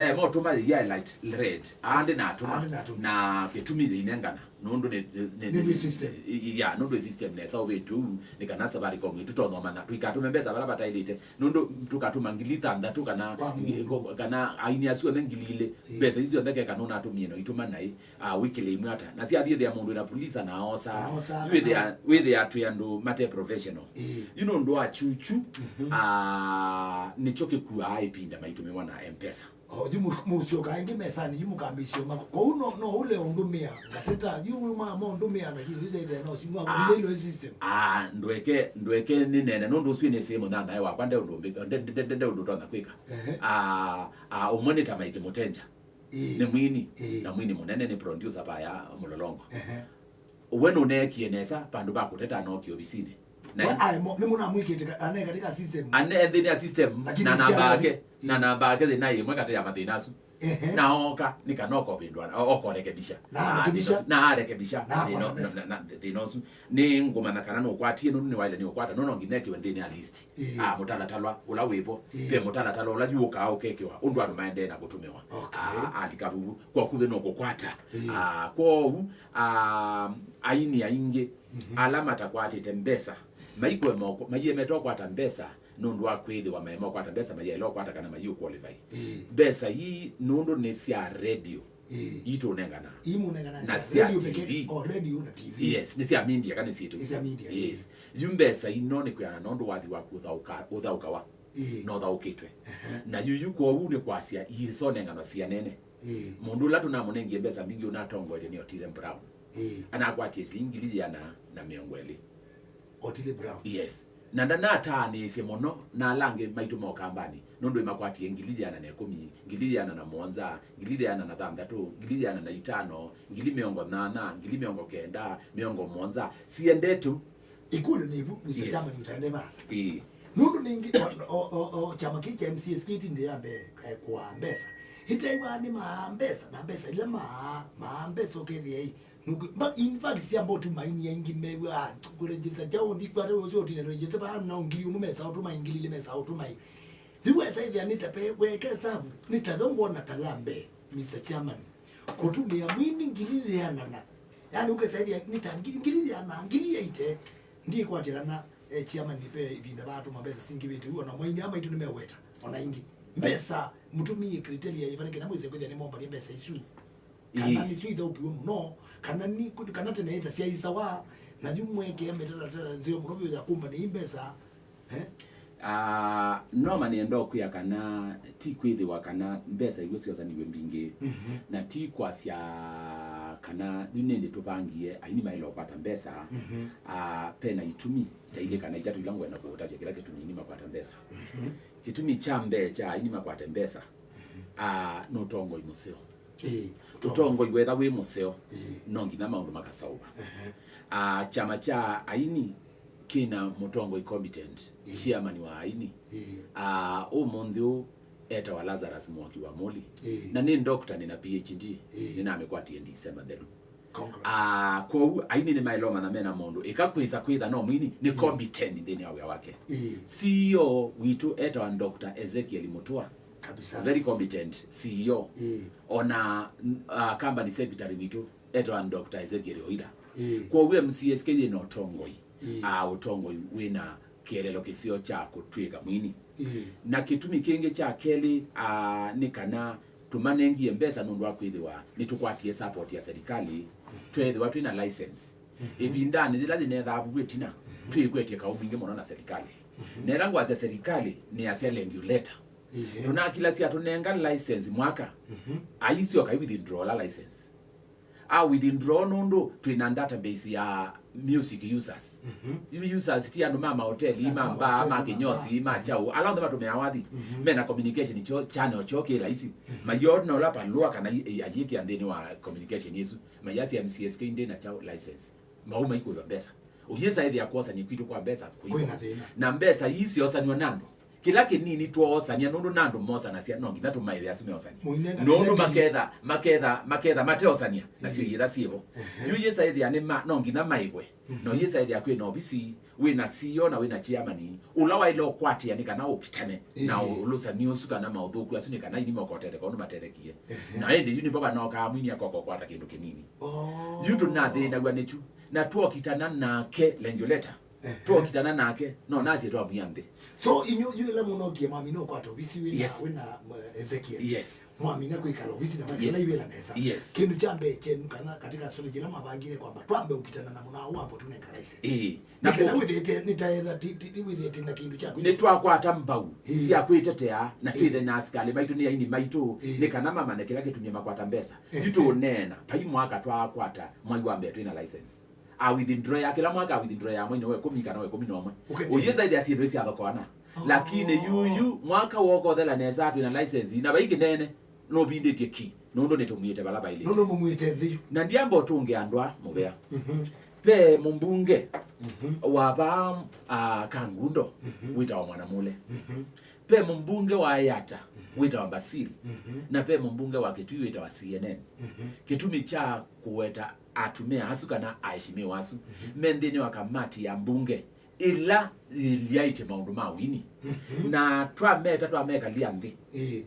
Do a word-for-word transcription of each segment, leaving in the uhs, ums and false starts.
Eh, motũma yĩya light red. Aa, ndĩ natũma. Aa, ndĩ natũma. Na kĩtumi yĩinengana. Nũndũ nĩ, nĩ, nĩ, nĩ, nĩ system. I-, i-, ya, nũndũ system nesa ũvĩtw'e ũu, nĩ kana Safaricom ĩtũtonya ũmanya, tũikatũme mbesa vala vataĩlĩte. Nũndũ tũkatũma ngili thanthatũ kana, kwa mũndũ, kana aini asu onthe ngili ilĩ. Ĩĩ. Mbesa isu onthe keka nũnatũmie no itũma naĩ, ah, wĩkĩle imwe ata. Na syathiĩ thĩa mũndũ ĩna pulisa na aosa. Aosa, yu wĩthĩa, kana wĩthĩa twĩ andũ mate professional. Ĩĩ. Yu nũndũ wa chuchu, mhm, ah, nĩkyo kĩkuaa ĩvinda maitũmĩwa na M-Pesa. O, yu mũ-, mũsyoka ĩngĩ mesanĩ, yu mũkambĩĩsya ũmako. Kwoou no, no ũle ũndũmĩa, ngateta, yu ma, ma ũndũmĩa, lakini yu saithĩa no simu waku, ah, ile ilo system. Ah, ndweke, ndweke nĩ nene, nũndũ ũsu nĩ sehemu nanae wakwa, nde ũndũ mbĩ-, nde, nde, nde, nde ũndũ ũtonya kwĩka. Ehe. Ah, ah, ũmwe nĩ ta Mike Mũtenja. Ĩĩ. Nĩ mwini, ĩĩ, na mwini mũnene, nĩ producer vaya Mũlolongo. Ehe. We nũneekie nesa, vandũ va kũteta anokie ovisinĩ. Na we, ae, mo-, nĩmũnamwĩkĩte ka-, ane katika system. Ane nthĩnĩ ya system, lakini na namba yake, ĩĩ, na namba yake thĩna ĩmwe katĩ ya mathĩna asu. Ehe. Na oka, nĩ kana okovĩndwa, o-, okorekebisha. Na arekebisha. Na arekebisha. Na thĩna, akona pesa. Na, na, na, thĩna ũsu. Nĩ ngũmanya kana nũkwatie, nũndũ nĩwaĩle nĩ ũkwata, no no nginya ekiwe nthĩnĩ ya list. Ĩĩ. Ah, mũtalatala ũla wĩvo. Ĩĩ. Ve mũtalatala ũla yu ũkaa ũkekĩwa, ũndũ andũ maendee na kũtũmĩwa. Okay. Ah, alika vuvu. Kwa kuvĩ no kũkwata. Ĩĩ. Ah, kwoou, ah, aini aingĩ, mhm, ala matakwatĩte mbesa, maikwe moko, maiemete ũkwata mbesa, nũndũ wa kwĩthĩwa maema ũkwata mbesa, mayaĩle ũkwata kana mayu qualify. Ĩĩ. Mbesa ii nũndũ nĩ sya radio, ĩĩ, itũnengana. Imũnengana na sya radio T V peke, o radio na T V. Yes, nĩ sya media kana nĩ syitũ. Nĩ sya media, yes. Yes. Yu mbesa ino nĩ kwĩana nũndũ wathi waku ũthaũka-, ũthaũkawa. Ĩĩ. Na ũthaũkĩtwe. Ehe. Na yu, yu kwoou nĩ kwasya iisonenganwa sya nene. Ĩĩ. Mũndũ ũla tũnamũnengie mbesa mbingĩ ũnatongoete nĩ Otile Brown. Ĩĩ. Anakwatie silingi ngili yĩana na mĩongo ĩlĩ. Otile Brown. Yes. Na ndanataanĩĩsye mũno na ala angĩ maitũ ma Ũkambanĩ, nũndũ ĩmakwatie ngili yĩana na ĩkũmi, ngili yĩana na mũonza, ngili yĩana na thanthatũ, ngili yĩana na itano, ngili mĩongo nyanya, ngili mĩongo kenda, mĩongo mũonza. Siendete. Ĩkũlyo nĩ ĩvu, Mister Yes. Chairman, ũtaende vaasa. Ĩĩ. Nũndũ nĩngĩ, o, o, o, o, kyama kĩĩ kya M C S kĩtindĩ ya mbee, eh, kũaa mbesa. Ĩtew'aa nĩ maa mbesa, na mbesa ila maa, maa mbesa ũkethĩa ĩ, nũkũ-, ma, in fact, syamba ũtuma aini aingĩ mew'a, ah, kũregister kyaũ ndikwata ũcio ũtine register, vaa na ngili ũmwe mesa ũtuma, ngili ilĩ mesa ũtuma ĩ. Yu wesa ĩthĩa nĩ ta pe, weke savu, nĩ ta yo ngwona ta ya mbee, Mister Chairman. Kũtũmĩa mwini ngili yĩana na, yani, ũkesa ĩthĩa nĩ ta ngili, ngili yĩana, ngili yaite, ndikwatĩkana, eh, chairman, pe ĩvinda vatũma mbesa singĩvĩte ũu, ona mwaini aa maitũ nĩmeweta, ona ingĩ. Mbesa, mũtũmĩe criteria yĩva nĩ kana mwĩse kwĩthĩa nĩmombanie mbesa isu? Kana Ĩĩ. nĩsyo ithaũkiwe mũno, kana nĩ, kana tene ĩtasyaĩsawa, na yu mwekea mĩtalatala nzeo mũno vyũ ya kũmbanĩa ii mbesa, Eh? Ah, no ma nĩenda ũkwĩa kana ti kwĩthĩwa kana mbesa iw'o syosaniw'e mbingĩ, mhm, na ti kwasya kana yu nĩndĩ tũvangie aini maĩle ũkwata mbesa, mhm, ah, pena itumi ta ilĩ kana itatũ ila ngwenda kũũtavya kĩla kĩtumi aini makwata mbesa. Mhm. Kĩtumi kya mbee kya aini makwate mbesa, mhm, ah, nĩ ũtongoi mũseo. Ĩĩ, ũtongoi. Ũtongoi wetha wĩ mũseo, ĩĩ, no nginya maũndũ makasaũva. Ehe. Ah, kyama kya aini kĩna mũtongoi competent, ĩĩ, chairman wa aini. Ĩĩ. Ah, ũmũnthĩ ũũ etawa Lazarus Mwoki wa Mũli. Ĩĩ. Na nĩ doctor, nĩna P H D, ĩĩ, nĩnamĩkwatie December nthelu. Congrats. Ah, kwoou aini nĩmaĩle ũmanya mena mũndũ ĩka kwĩsa kwĩtha no mwini nĩ, ĩĩ, competent nthĩnĩ wa wĩa wake. Ĩĩ. C E O witũ etawa Doctor Ezekiel Mutua. Kabisa. Very competent C E O. Ĩĩ. Ona, ah, company secretary witũ etawa Doctor Ezekiel Oira. Ĩĩ. Kwoou M C S K yĩna ũtongoi. Ĩĩ. Ah, ũtongoi wĩna kĩeleelo kĩseo kya kũtw'ĩka mwini. Ĩĩ. Na kĩtumi kĩngĩ kya kelĩ, ah, nĩ kana tũmanengie mbesa nũndũ wa kwĩthĩwa nĩtũkwatie support ya serikali, mhm, tweethĩwa twĩna license. Mhm. Ĩvindanĩ yĩla yĩnethaa vu ĩtina, mhm, twĩkwetye kaũ mwingĩ mũno na serikali. Mhm. Na ĩla ngwasya serikali, nĩasya regulator. Ĩĩ. Tũnakilasya tũnenga license mwaka, mhm, aisyoka i withdraw la license. A withdraw nũndũ twĩna database ya music users. Mhm. Yu users ti andũ ma mahoteli, ma mbaa, ma kĩnyosi, ma kyaũ. Ala onthe matũmĩaa wathi, mhm, mena communication kyo, channel kyo kĩ laisi. Mhm. Mayona ũla palũa kana i-, i-, ayĩkĩa nthĩnĩ wa communication ĩsu. Mayasya M C S K ndĩ na kyaũ license. Mauma ikwĩva mbesa. Ũyĩsa ĩthĩa kwosany'a kwitũ kwa mbesa kwĩvo. Kwĩna thĩna. Na mbesa ii syosanw'a na andũ. Kĩla kĩnini twoosany'a, nũndũ na andũ mosanasya, no nginya tũmaĩve asu meosany'a. Mũinenga nũndũ nginya maketha, maketha, maketha mateosany'a, nasyo, ĩĩ, iyĩtha syĩvo. Ehe. Yu yĩsa ĩthĩa nĩ ma, no nginya maĩvwe. Mhm. No yĩsa ĩthĩa kwĩna ovisi, wĩ na C E O na wĩ na chairman, ũla waĩle ũkwatĩa nĩ kana ũkitane na Ĩĩ. ũlũsani ũsu kana maũthũku asu nĩ kana aini moka ũtetheka ũndũ matethekie. Ehe. Na ĩndĩ yu nĩvo vanokaa mwini akoka ũkwata kĩndũ kĩnini. Oh. Yu tũnathĩnaw'a nĩkyu. Na twokitana nake Lengyoleta. Ehe. Twokitana nake, no nasye twamwĩa nthĩ. So, inyu, yu ĩla mũnokie mwamina ũkwata ovisi wĩna, Yes. wĩna, uh, Ezekiel. Yes. Mwamina kwĩkala ovisi na Yes. makĩla iwĩla nesa. Yes. Kĩndũ kya mbee kyenu kana katika strategy ĩla mavangile kwamba twambe ũkitana na mũnao wambo tunenga license. Ĩĩ. Na nĩkĩla kũ- wĩthĩte nĩtaetha ti- ti- ti- wĩthĩte na kĩndũ kya kwĩtĩkĩla. Nĩtwakwata mbau Ĩĩ. sya kwĩtetea na Ĩĩ. twĩthe na asikalĩ maitũ nĩ aini maitũ Ĩĩ. nĩ kana mamanye kĩla kĩtumie makwata mbesa. Ĩĩ. Yu tũũneena, vai mwaka twakwata mwai wa mbee twĩ na license. A withdraw ya kĩla mwaka, a withdraw ya mwai wa ĩkũmi kana wa ĩkũmi na ũmwe. Ũkethĩa. Ũyĩsa ĩthĩa syĩndũ isyathokwana. Oh. Lakini yuyu mwaka wokothela nesa twĩ na license na vai kĩnene. Nũvindĩtye ki, nũndũ nĩtũmwĩte vala vaĩlĩte. Nũndũ mũmwĩte nthĩ yu. Na ndiamba ũtũngĩa ndwa mũvea. Mhm. Ve mũmbunge Mhm. wa vaa, ah, Kangundo Mhm. wĩtawa Mwanamule. Mhm. Ve mũmbunge wa Yata Mhm. wĩtawa Basil. Mhm. Na ve mũmbunge wa Kitui wĩtawa C N N. Mhm. Kĩtumi kya kũweta atumĩa asu kana aheshimiwa asu Mhm. me nthĩnĩ wa kamati ya mbunge ĩla yĩlyaĩtye maũndũ ma wini. Mhm. Na twameta, twamekalya nthĩ. Ĩĩ.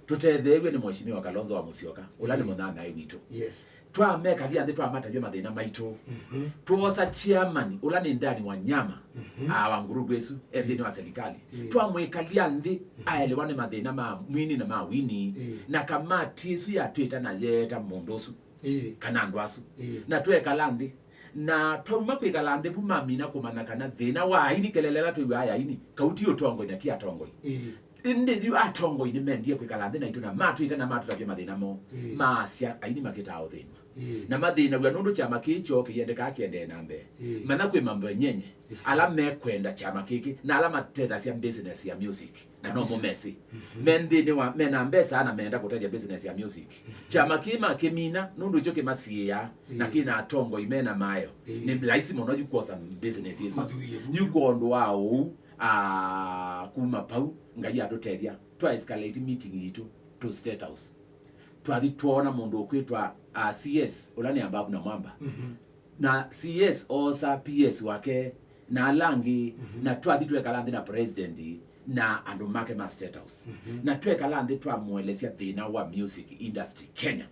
Tũtetheew'e nĩ Mheshimiwa Kalonzo wa Musyoka, ũla nĩ Ĩĩ. mũnyanyae witũ. Yes. Twamekalya nthĩ, twamatavya mathĩna maitũ. Mhm. Twosa chairman, ũla nĩ Ndani wa Nyama, Mhm. a wa ngurugu ĩsu, e nthĩnĩ wa serikali. Ĩĩ. Twamwĩkalya nthĩ, Mhm. aelewa nĩ mathĩna ma mwini na ma wini. Ĩĩ. Na kamati ĩsu yatwĩta na yeeta mũndũ ũsu, Ĩĩ. kana andũ asu. Ĩĩ. Na twekala nthĩ. Na twauma kwĩkala nthĩ vu mamina kũmanya kana thĩna wa aini, kelele ĩla twĩw'aa ya aini, kau ti ũtongoi na ti atongoi. Ĩĩ. Ĩndĩ yu atongoi nĩmendie kwĩkala nthĩ naitũ na matwĩta na matũtavya mathĩna moo. Ĩĩ. Maasya aini makĩtaa ũthĩnw'a. Ĩĩ. Na mathĩnaw'a nũndũ kyama kĩĩ kyoo kĩiendekaa kĩendee na mbee. Ĩĩ. Mana kwĩ mambo enyenye Ĩĩ. ala mekwenda kyama kĩkĩ na ala matethasya business ya music. Na no Kabisa. mũmesĩ. Mhm. Me nthĩnĩ wa, mena mbesa na meenda kũtethya business ya music. Mhm. Kyama kĩĩ makĩmina nũndũ ĩkyo kĩmasiĩĩa na Ĩĩ. kĩna atongoi mena mayo. Ĩĩ. Nĩ laisi mũno yu kwosa business ĩsu. Mathuie vu. Yu kwondũ wa ũu, ah, kuma pau, Ngai atũtethya. Twa escalate meeting yitũ to State House. Twathi twoona mũndũ ũkwĩtwa, ah, C S, ũla nĩ Ababu Namwamba. Mhm. Na C S oosa P S wake na ala angĩ, Mhm. na twathi twekala nthĩ na president na andũ make ma State House. Mhm. Na twekala nthĩ twamũelesya thĩna wa music industry Kenya.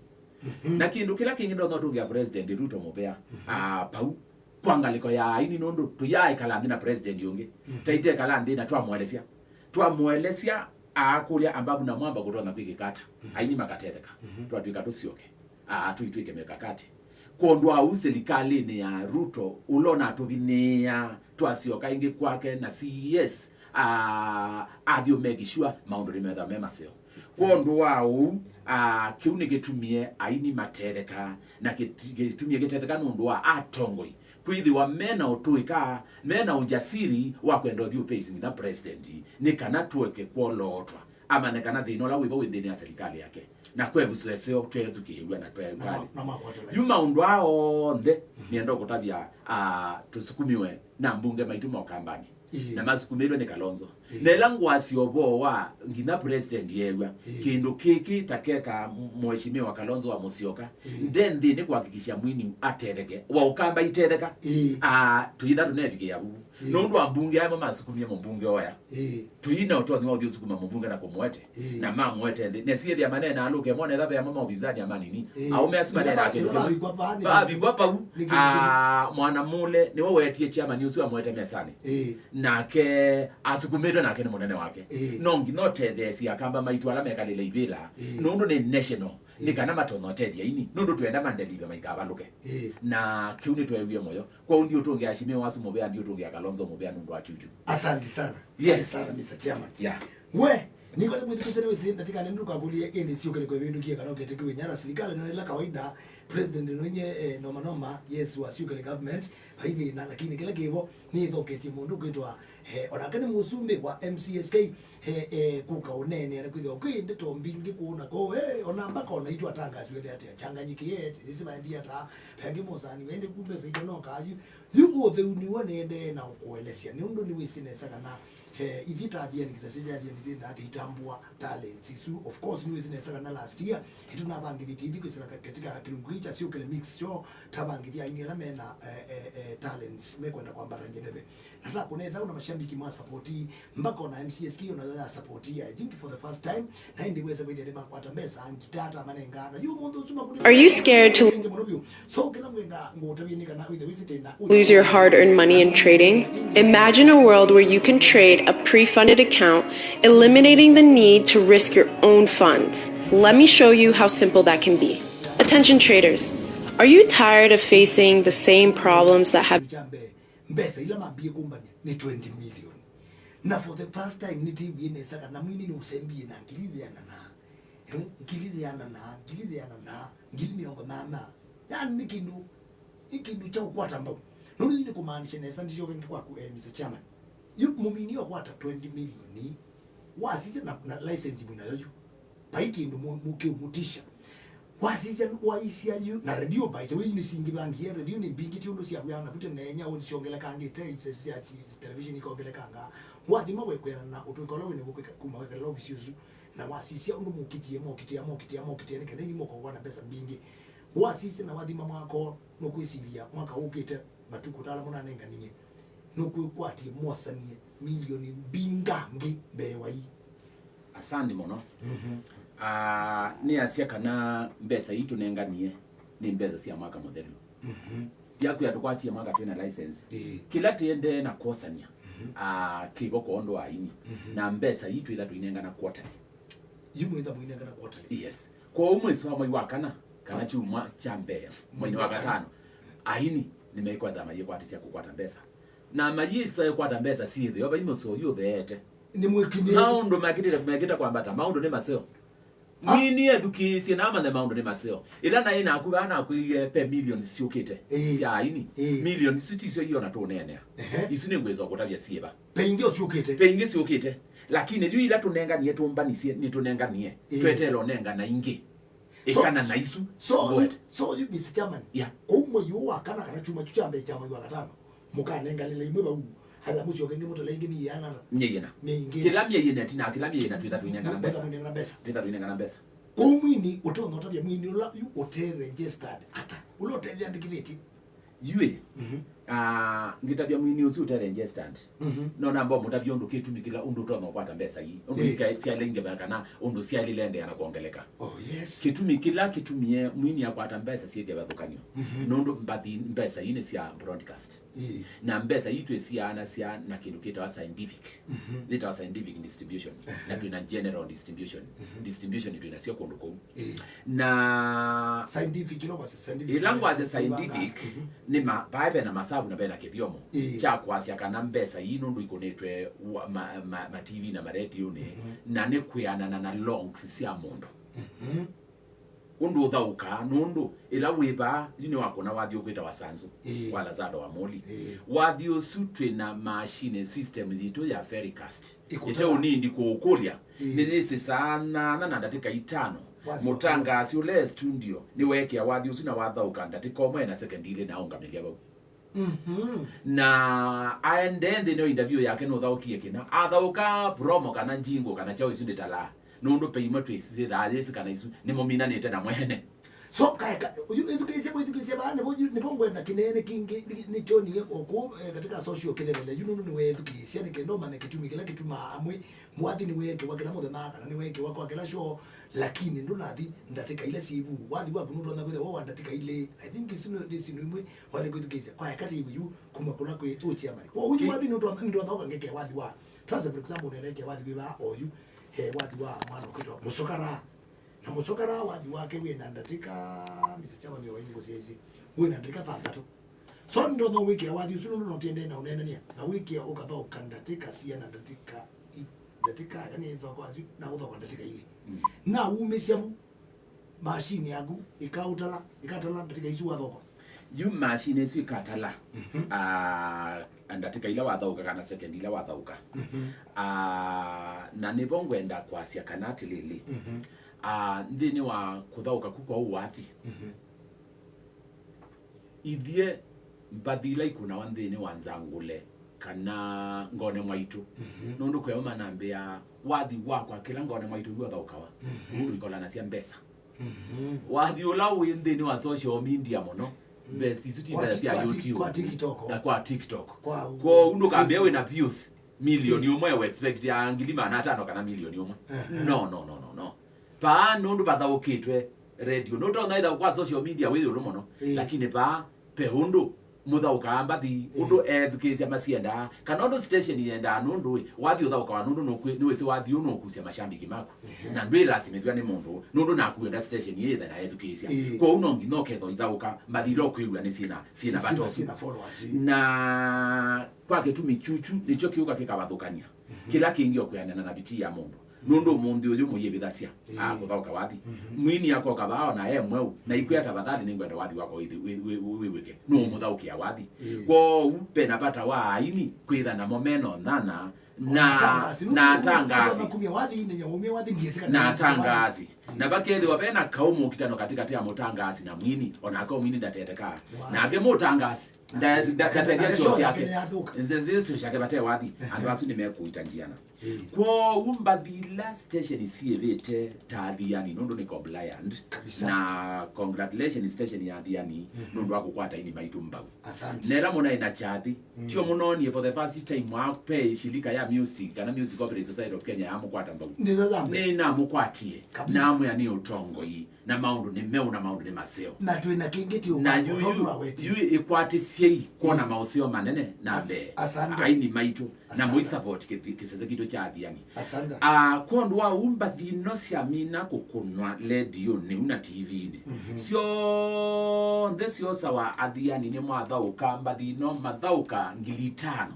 Mhm. Na kĩndũ kĩla kĩngĩ ndonya ũtũngĩa president Ruto mũvea, Mhm. ah, pau kwa ngalĩko ya aini nũndũ tũyaaĩkala nthĩ na president ũngĩ. Mhm. Taitekala nthĩ na twamũelesya. Twamũelesya aakũlya Ababu Namwamba kũtonya kwĩkĩka ata. Mhm. Aini makatetheka. Mhm. Twatw'ĩka tũsyoke. Aa, tũitw'ĩke mĩkakati. Kwondũ wa ũu, silikalĩnĩ ya Ruto, ũla ũnatũvinyĩĩa, twasyoka ĩngĩ kwake na C E S, aa, athi ũ make sure maũndũ nĩmethĩwa me maseo. Kwondũ wa ũu, aa, kĩu nĩkĩtumie aini matetheka, na kĩti-, kĩtumie kĩtetheka nũndũ wa atongoi kwĩthĩwa mena ũtũĩka, mena ũjasiri wa kwenda ũthi ũ face nginya president, nĩ kana tũeke kwolootwa. Amanye kana thĩna ũla wĩvo wĩ nthĩnĩ ya silikalĩ yake, na kwevusa ĩseo twethukĩĩw'a na Na twaĩkali ma- na makwata yu license. Maũndũ aa onthe, Mhm. nĩenda kũtavya, ah, tũsukumiwe na mbunge maitũ ma Ũkambanĩ. Ĩĩ. Na masukumĩtwe nĩ Kalonzo. Ĩĩ. Na ĩla ngwasya ũvoo wa nginya president yeew'a, Ĩĩ. kĩndũ kĩkĩ ta keka Mheshimiwa Kalonzo wa Musyoka, Ĩĩ. nde nthĩnĩ kuhakikisha mwini atetheke, wa Ũkamba itetheka. Ĩĩ. Ah, tũitha tũnevikĩa vuvu. Ĩĩ. Nũndũ ambunge aya masukumie mũmbunge oya. Ĩĩ. Tũi na ũtonyi wa ũthi ũsukuma mũmbunge na kũmũete. Ĩĩ. Na mamũete nthĩ. Nesiĩthĩa maneenaa lũke, mone etha veamo maovisi-inĩ amanini. Ĩĩ. Aũme asu maneenaa kĩndũ kĩmwe. Vavikwa pau, nĩ kĩndũ kĩmwe. Ah, Mwanamule nĩwe wetie chairman ũsu amũete mesanĩ. Ĩĩ. Nake asukumĩtwe nake nĩ mũnene wake. Ĩĩ. No nginya ũtetheesye Akamba maitũ ala mekalĩle ivĩla. Ĩĩ. Nũndũ nĩ national. Nĩ Ĩĩ. kana matonya ũtethya aini. Nũndũ twenda mandelive maikavalũke. Ĩĩ. Na kĩu nĩtweewie mũyo. Kwoou ndiũtũngĩa Mheshimiwa asu mũvea, ndiũtũngĩa Kalonzo mũvea nũndũ wa kyukyu. Asante sana. Asante Yes. sana, Mister Chairman. Yeah. We, nĩkwata mwĩthukĩĩsya nĩwĩsĩ ndatĩka nĩ ndũkakũlye ĩndĩ syũkĩlĩko ĩvĩndũkie kana ũketĩkĩw'e Nyara silikalĩ no ĩla kawaida, president nonye, eh, noma noma, yes, wa syũkĩlĩ government, vai thĩna, lakini kĩla kĩvo nĩthoketye mũndũ kwĩtwa, eh, onake nĩ mũsumbĩ wa M C S K, he, eh, kũka ũneenea na kwĩthĩwa kwĩ ndeto mbingĩ kũũ na kũũ, eh, ona mpaka ona itũ atangasi wethe atĩ achanganyikĩe, ĩsĩ vaendie ata, vangĩ mosani, vaende ku mbesa ito no kayu. Yu ũtheu nĩw'o nĩendee na ũkũelesya, nĩ ũndũ nĩwĩsĩ nesa kana Eh, ithyĩ ta athiani, kĩsese kya athiani twendaa tũitambũa talents isu. Of course, nĩwĩsĩ nesa kana last year nĩtũnavangĩthĩtye ithyĩ kwĩsĩla ka-, katika kĩlungu kĩĩ kya Syũkĩle Mix Show, tavangĩthya aini ala mena, eh, eh, eh, talents mekwenda kwambata ngeleve. Na ta kũna ĩthaũ na mashabiki ma support, mpaka ona M C S K onayo ya support, I think for the first time, na ĩndĩ wĩsa kwĩthĩa nĩmakwata mbesa, ngitata manenga, na yu mũndũ ũsu makũnĩ- Are you scared to ĩngĩ mũno vyũ. So, kĩla ngwenda ngũtavye nĩ kana wĩthĩe wĩsĩ tena lose your hard-earned money in trading? Imagine a world where you can trade a pre-funded account, eliminating the need to risk your own funds. Let me show you how simple that can be. Attention traders, are you tired of facing the same problems that have Kya mbee, mbesa ila mambie kũmbany'a nĩ twenty million. Na for the first time nĩtĩwie nesa kana mwini nĩ ũsembie na ngili ĩana na, eh, ngili ĩana na, ngili ĩana na, ngili mĩongo nana. Yani nĩ kĩndũ, nĩ kĩndũ kya ũkwata mbau. Nũndũ yu nĩ kũmaanisha nesa ndisyoke ngĩ kwaku, eh, Mister Chairman. Yu mũmini ũkwata twenty million, wasisya na, na license mwĩnayo yu. Vai kĩndũ mu-, mu-, kĩũmũtisha. Wasisya, waisya yu, na redio, by the way, nĩsingĩvangie, redio nĩ mbingĩ ti ũndũ syaw'aa na vute neenya ũnĩ syongelekangĩte, isese sya ti-, television ikongelekanga. Wathima wekwĩana na ũtũĩka ũla wĩnaw'o kwĩka kuma wekalĩla ovisi ũsu, na wasisya ũndũ mũkitie, mokitia, mokitia, mokitia, nĩ kenda ini mũkow'a na mbesa mbingĩ. Wasisya na wathima mwako, nũkwĩsilya mwaka ũkĩte, matukũ tala mũnanenganie, nũkwĩkwatye mwosanie milioni mbingangĩ mbee wa ii. Asante mũno. Mhm. Ah, nĩasya kana mbesa ii tũnenganie nĩ mbesa sya mwaka mũthelu. Mhm. Yakwĩa tũkwatie mwaka twĩna license. Ĩĩ. Kĩla tĩendee na kwosania, mhm, ah, kĩvo kwa ũndũ wa aini. Mhm. Na mbesa ii twĩtha tũinengana quarterly. Yu mwĩtha mũinengana quarterly. Yes. Kwoou mwĩsĩ wa mwei wa kana, kana kyumwa kya mbee, mweinĩ wa gatano, aini nĩmekwatha mayĩkwatĩsya kũkwata mbesa. Na mayĩsa ĩkwata mbesa syĩthĩo vai mũseo yu ũtheete. Nĩ mwĩkinyĩĩku. Maũndũ mekĩtĩte, mekĩte kwambata, maũndũ nĩ maseo. Ah. Mwini ethukĩĩsye na amanye maũndũ nĩ maseo. Ĩla naĩ naku vaa nakwĩie pe millions syũkĩte, ĩĩ, sya aini. Ĩĩ. Millions isu tisyo iona tũneenea. Ehe. Isu nĩngwĩsa kũtavya syĩva. Pe ingĩ ũsyũkĩte. Pe ingĩ syũkĩte. Lakini yu ila tũnenganie tũmbanisye, nĩtũnenganie. Ĩĩ. Tweteela ũnengana ingĩ. So, ĩkana na isu. So, go ahead. So you, Mister Chairman, yeah, kũu mwei ũũ wa kana, kana kyumwa kyu kya mbee kya mwei wa gatano, mũkanenganĩla imwe vau, atha mũsyoke ĩngĩ mũtala ĩngĩ mĩiana. Myei ĩna. Myei ĩngĩ. Kĩla myei ĩna ĩtina, kĩla myei ĩna twĩtha tũinengana mbesa. Mwĩtha mũinengana mbesa. Twĩtha tũinengana mbesa. Kũu mwini ũtonya ũtavya mwini ũla yu ũte registered ata? Ũla ũteyandĩkĩthĩtye? Yu ĩ, mhm, ah, ngĩtavya mwini ũsu ũte registered. Mhm. No namba ũmũtavya ũndũ kĩtumi kĩla ũndũ ũtonya ũkwata mbesa ii. Ũndũ, ĩĩ, ika-, syaĩle ingĩva kana ũndũ syaĩlile endeea na kwongeleka. Oh, yes. Kĩtumi kĩla kĩtumie mwini akwata mbesa syĩthĩa vathũkanyo. Mhm. Nũndũ mbathi, mbesa ii nĩ sya broadcast. Ĩĩ. Na mbesa ii twĩsiaanasya na kĩndũ kĩtawa scientific. Mhm. Yĩtawa scientific distribution. Ehe. Na twĩna general distribution. Mhm. Distribution twĩnasyo kũndũ kũu. Ĩĩ. Na scientific, ĩla ngwasya scientific, ĩla ngwasya scientific, mhm, nĩ ma-, vae vena masavu na vena kĩthyomo, ĩĩ, kya kwasya kana mbesa ii nũndũ ikũnĩtwe wa-, ma, ma, ma T V na maretionĩ, mhm, na nĩ kwĩanana na longs sya mũndũ. Mhm. Ũndũ ũthaũkaa, nũndũ ĩla wĩ vaa, yu nĩ wakũna wathi ũkwĩtawa Sanzu, ĩĩ, wa Lazaro wa Moli. Ĩĩ. Wathi ũsu twĩna machine system yitũ ya Vericast. Ĩkũtala. Ĩte ũnindi kũũkũlya, ĩĩ, nĩyĩsĩsaa nyanya na ndatĩka itano. Wathi mũtangaasi ũla e studio nĩweekĩa wathi ũsu na wathaũka ndatĩka ũmwe na sekendi ilĩ na aũngamĩlya vau. Mhm. Na aendee nthĩnĩ wa interview yake nũthaũkie kĩna. Athaũka promo kana jingo kana kyaũ isu ndĩtalaa. Nũndũ pe imwe twĩsĩthaa yĩsĩ kana isu nĩmũminanĩte na mwene. So, kaeka, yu ĩthukĩĩsye, ĩthukĩĩsye vaa, nĩvo, yu, nĩvo ngwenda kĩneene kĩngĩ, nĩ, nĩkyonie o kũu, eh, katika social kĩthelele. Yu nũndũ nĩweethukĩĩsya, nĩ kenda ũmanye kĩtumi kĩla kĩtumaa amwe mwathi nĩweekĩwa kĩla mũthenya, kana nĩweekĩwa kwa kĩla show, lakini ndũnathi ndatĩka ila syĩ vu. Wathi waku nũtonya kwĩthĩwa wa ndatĩka ilĩ. I think isu nĩ, nĩ syĩndũ imwe wathi kwĩthukĩĩsya. Kwa ekati yu, kuma kũla kwĩ ũkyamani. Kwa ũyu wathi nũtonya, nĩndonya ũkangekea wathi wa. Twase, for example, nĩnekea wathi wĩ vaa oyu, he wathi wa mwana ũkwĩtwa Mũsokara. Na Mũsokara wathi wake wĩ na ndatĩka, Mister Chairman, wa nyimbo sya isi, wĩ na ndatĩka thanthatũ. So, ndonya wĩkĩa wathi ũsu nũndũ no tiendee na ũneenania, na wĩkĩa ũkathaũka ndatĩka sia na ndatĩka i-, ndatĩka, yani, thoko asu, na ũthaũka ndatĩka ilĩ. Mm. Na umĩsya vu, machine yaku ĩkaũtala, ĩkatala ndatĩka isu wathaũka. Yu machine ĩsu ĩkatala, mhm, ah, ndatĩka ila wathaũka kana second ila wathaũka. Mhm. Ah, na nĩvo ngwenda kwasya kana atĩlĩlĩ, mhm, ah, nthĩnĩ wa kũthaũka ku kwa ũwathi, mhm, ithyĩ mbathi ila ikũnawa nthĩnĩ wa nzangũle kana ngone mwaitũ. Mhm. Nũndũ kweo manambĩa wathi wakwa kĩla ngone mwaitũ yu athaũkawa. Mhm. Nũndũ ikolanasya mbesa. Mhm. Wathi ũla wĩ nthĩnĩ wa social media mũno, mm, mbesa isu ti kwa mbesa ti-, sya kwa ti-, YouTube kwa TikTok. Na kwa TikTok. Kwa kwoou ndũkambĩa Facebook. Wĩ na views milioni ũmwe, we expect ya ngili maana atano kana milioni ũmwe. Ehe. No, no, no, no, no. Paa nũndũ vathaũkĩtwe radio. Nũtonya ithaũ kwa social media wĩ ĩũlũ mũno, ĩĩ, lakini paa pe ũndũ mũthaũkaa mbathi, ĩĩ, ũndũ ethukĩĩsya masyendaa, kana ũndũ station yendaa, nũndũ ĩ, wathi ũthaũkawa nũndũ nũkwĩ-, nĩwĩsĩ wathi ũũ nũkusya mashambiki maku. Ehe. Na ndwĩlasimĩthw'a nĩ mũndũ, nũndũ naku wenda station ĩĩ yĩthe na ethukĩĩsya. Ĩĩ. Kwoou no nginya ũkethwa ithaũka mbathi ila ũkwĩw'a nĩ syĩna, syĩna, syĩna, vata ũsu. Syĩna followers. Na kwa kĩtumi kyukyu nĩkyo kĩũka kĩkavathũkany'a. Mhm. Kĩla kĩngĩ o kwĩanana na vitii ya mũndũ. Nũndũ ũmũnthĩ ũyũ mũyĩvĩthasya, ĩĩ, akũthaũka wathi. Mhm. Mwini akoka vaa ona e mweũ, na ikwĩa tafadhali nĩngwenda wathi wakwa wĩthi-, wĩ-, wĩ-, wĩ-, wĩw'ĩke. Nũũmũthaũkĩa wathi. Ĩĩ. Kwoou ve na vata wa aini kwĩtha namo me na ũnana, na, na atangasi, na nũndũ atangasi. Kumya wathi, nenya umie wathi, ndiĩsĩ kana na nĩ atangasi. Wathi. Na vakethĩwa ve na kaũ mũkitano katĩkatĩ ya mũtangasi na mwini, onake o mwini ndatetekaa. Wathi. Nake mũtangasi. Nda-, nda-, ndatethya syoo syake. Ndatethya syoo syake vate wathi. Andũ asu nĩmekũita njiana. Ĩĩ. Kwoou mbathi ila station syĩvĩte ta Athiani, nũndũ nĩ compliant. Kabisa. Na congratulations station ya Athiani, mhm, nũndũ wa kũkwata aini maitũ mbau. Asante. Na ĩla mũnaĩ na kyathĩ, mm, tio mũnonie for the first time wa pe shirika ya music, kana Music Copyright Society of Kenya yamũkwata mbau. Nĩnamũkwatie. Kabisa. Namwĩa nĩ ũtongoi. Na maũndũ nĩ meũ na maũndũ nĩ maseo. Na twĩ na kĩngĩ ti na ũkwatwa yu, tondũ yu, wawetie. Yu ĩkwatĩsyei kwona, ĩĩ, maũseo manene na mbee. As-, asante. Aini maitũ, na asante, mũi support kĩ-, kĩsese kitũ kya Athiani. Asante. Ah, kwondũ wa ũu mbathi ino syamina kũkũnwa lediũnĩ ũu na T V-inĩ. Mhm. Syonthe syosawa Athiani nĩmwathaũka mbathi ino mathaũka ngili itano.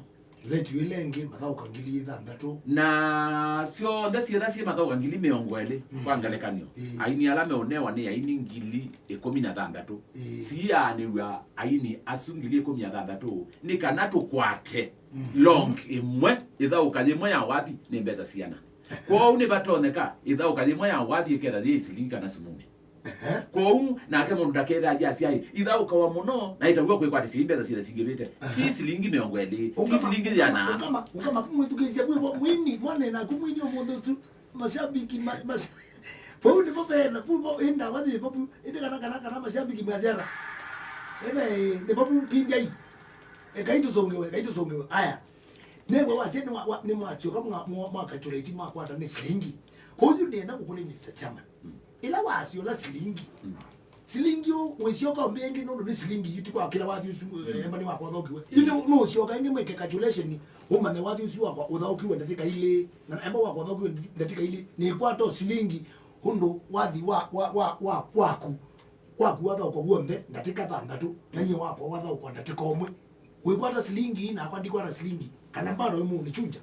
Letiũ ĩla ĩngĩ mathaũka ngili thanthatũ. Na syonthe syĩtha syĩ mathaũka ngili mĩongo ĩlĩ, mm, kwa ngelekany'o. Ĩĩ. Aini ala meũnewa nĩ aini ngili ĩkũmi na thanthatũ. Ĩĩ. Siyaanĩw'a aini asu ngili ĩkũmi na thanthatũ nĩ kana tũkwate, mm, long ĩmwe, ĩthaũka yĩmwe ya wathi nĩ mbesa siana. Kwoou nĩvatonyeka ĩthaũka yĩmwe ya wathi ĩketha yĩ silingi kana sumuni. Ehe. Kwoou nake mũndũ ndakethĩa ayasya ĩ, ithaũkawa mũno, na ĩtaw'a kwĩkwatĩsya i mbesa syĩthe singĩvĩte. Ehe. Ti silingi mĩongo ĩlĩ, ti silingi ĩana. Ũkama, ũkama, ũkama, mwĩthukĩĩsya kwĩ vo mwini, mwana naku mwini ũmũnthĩ ũsu, mashabiki, ma-, mas-, vau nĩvo vena, vu vo, ĩ ndawa yĩ vavu, ĩndĩ kana, kana, kana mashabiki masyana. Ene, nĩ vavu pindyai. Ekai tũsũngĩwe, ekai tũsũngĩwe. Aya. Nĩwe wasya nĩ wa, wa, nĩ mwasyoka mwa, mwa, mwakatũleti mwakwata nĩ silingi. Kwoou nĩenda kũkũlya Mister Chairman. Mm. Ĩla wasyola silingi. Mm. Silingi ũ, wĩsyoka ũmbĩ ĩngĩ nũndũ nĩ silingi yu ti kwa kĩla wathi ũsu, mm, emba nĩ wakwa ũthaũkiwe. Yu nĩ, nũsyoka ĩngĩ mwĩke calculation, ũmanye wathi ũsu wakwa ũthaũkiwe ndatĩka ilĩ, na emba wakwa ũthaũkiwe ndatĩka ilĩ, nĩkwata o silingi ũndũ wathi wa, wa, wa, wa, waku, waku wathaũkwa w'onthe ndatĩka thanthatũ, na nyie wakwa wathaũkwa ndatĩka ũmwe. Wĩkwata silingi, nakwa ndikwata silingi, kana bado wĩ mũũnĩkyunja?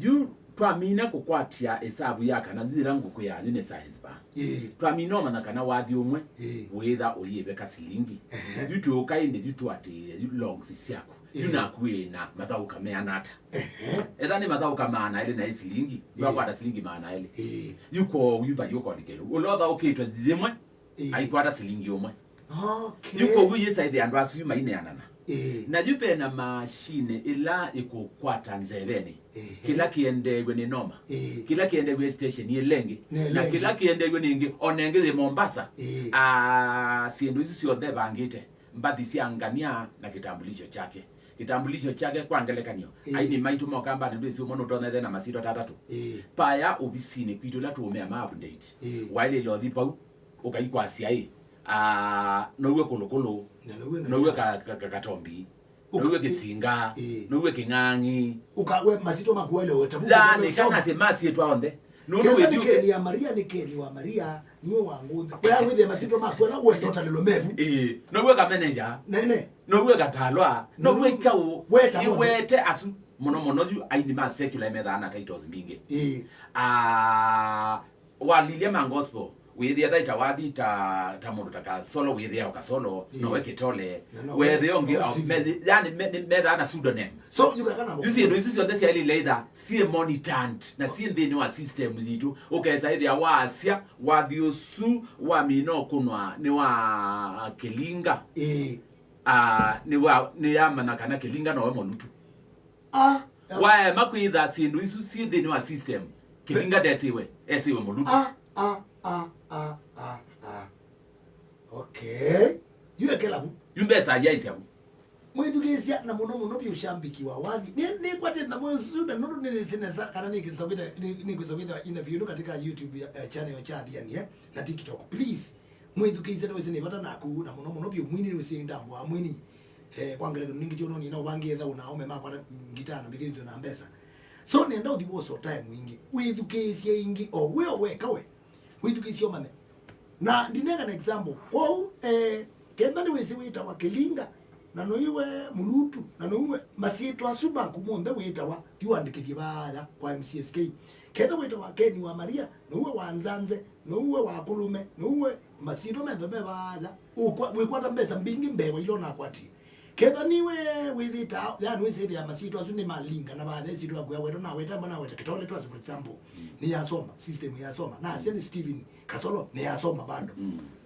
Yu twamina kũkwatya ĩsavu ya kana yu yĩla ngũkwĩaa yu nĩ science va. Ĩĩ. Twamina ũmanya kana wathi ũmwe, ĩĩ, wĩĩtha ũyĩveka silingi. Ehe. Yu tũũka ĩndĩ yu tũatĩĩe yu longs syaku. Yu, ĩĩ, naku wĩ na mathaũka meana ata? Ehe. Etha nĩ mathaũka maana elĩ na ĩ silingi, ĩĩ, wakwata silingi maana elĩ. Ĩĩ. Yu kwoou yu vai ũkolikĩlũ. Ũla ũthaũkĩtwe yĩmwe, ĩĩ, aikwata silingi ũmwe. Okay. Yu kwoou yĩsaĩthĩa andũ asu yu maineanana. Ĩĩ. Na yu ve na mashini ĩla ĩkũkwata nzevenĩ. Ĩĩ. Kĩla kĩendeew'e nĩ noma. Ĩĩ. Kĩla kĩendeew'e station ĩla ĩngĩ. Na ĩla ĩngĩ. Na kĩla kĩendeew'e nĩ ĩngĩ, o na ĩngĩ yĩ Mombasa. Ĩĩ. Ah, syĩndũ isu syonthe ĩvangĩte. Mbathi sya ngania na kĩtambulisho kyake. Kĩtambulisho kyake kwa ngelekany'o. Ĩĩ. Aini maitũ mokambanĩ ndwĩsĩ ũmwe nũtonya ethe na masyĩtwa ta atatũ. Ĩĩ. Paya ovisinĩ kwitũ ĩla tũũmea ma update. Ĩĩ. Waĩlĩle ũthi vau. Ũkaikwasya ĩ, ah, now'e Kũlũkũlũ, na now'e, now'e Ngania. Ka-, ka-, ka-, Katombi, ũka-, now'e Kĩsinga, ĩĩ, now'e Kĩng'ang'i. Ũka-, we, masitwa maku waĩle ũweta vu. Yaani, kana sĩ masyĩtwa onthe. Nũndũ kenda wĩthiũke nĩ Keni ya Maria, nĩ Keni wa Maria, niwe wa ngũnza. We awĩthĩa masitwa maku ala wenda ũtalĩlwe mevu. Ĩĩ, now'e Kameneja. Nene. Now'e Katalwa, now'e, now'e Kau, weta monthe. Iwete asu. Mũno mũno yu aini ma secular methaa na titles mbingĩ. Ĩĩ. Ah, walilya ma gospel, wĩthĩa ta ita wathi ta, ta mũndũ ta Kasolo, wĩthĩa o Kasolo, ĩĩ, nowe Kitole, na no wethĩa ũngĩ, Austin. Me-, yani me-, me-, methaa na pseudonym. So, yu kaka na yu syĩndũ isu syonthe syaĩlĩle itha syĩ monitored na syĩ nthĩnĩ wa system yitũ. Ũkesa ĩthĩa waasya wathi ũsu wamina ũkũnwa nĩ wa Kĩlinga. Ĩĩ. Ah, nĩ wa, nĩ yamanya kana Kĩlinga nowe Mũlutu. Ah, ah. Waema kwĩtha syĩndũ isu syĩ nthĩnĩ wa system, Kĩvinga ndesĩwe, esĩwe Mũlutu. Ah, ah, ah, ah, ah, ah. Okay. Yu ekela vu. Yu mbesa yaisya vu. Mwĩthukĩĩsya na mũno mũno vyũ shambiki wa Wathi. Nĩ, nĩkwatĩte na mwĩsu na nũndũ nĩnĩsĩ nesa kana nĩkwĩsa kwĩtha, nĩ, nĩkwĩsa kwĩtha interview ĩno katika YouTube ya, eh, channel cha Athiani, eh, na TikTok. Please, mwĩthukĩĩsya nĩwĩsĩ nĩ vata naku, na mũno mũno vyũ mwini nĩwĩsĩ ndambwa mwini. Eh, kwa ngelekano ningĩ kyono nina ũvangĩe thau na aume makwa na ngita na mĩthĩnzĩo na mbesa. So nenda ũthi woso time ingĩ. Wĩthukĩĩsye ingĩ o we o weka we. Wĩthukĩĩsye ũmanye. Na ndinengane example. Kwoou, eh, kenda nĩwĩsĩ wĩtawa Kĩlinga, na noiwe Mũlutu, na noiwe masyĩtwa asu maku monthe wĩtawa, thi wandĩkĩthye vaaya kwa M C S K. Kenda wĩtawa Ken wa Maria, noiwe wa Nzanze, noiwe wa Kũlũme, noiwe masyĩtwa menthe me vaaya. Ũkwa-, wĩkwata mbesa mbingĩ mbee wa ila ũnakwatie. Kethwa nĩwe wĩthĩtaa, yani wĩsĩthĩa masyĩtwa asu nĩ malinga na vathe syĩtwa akwĩa wetwa naweta mba naweta Kĩtole twasĩ, for example, nĩyasoma, system yasoma. Na asya nĩ Steven Kasolo, nĩyasoma bado.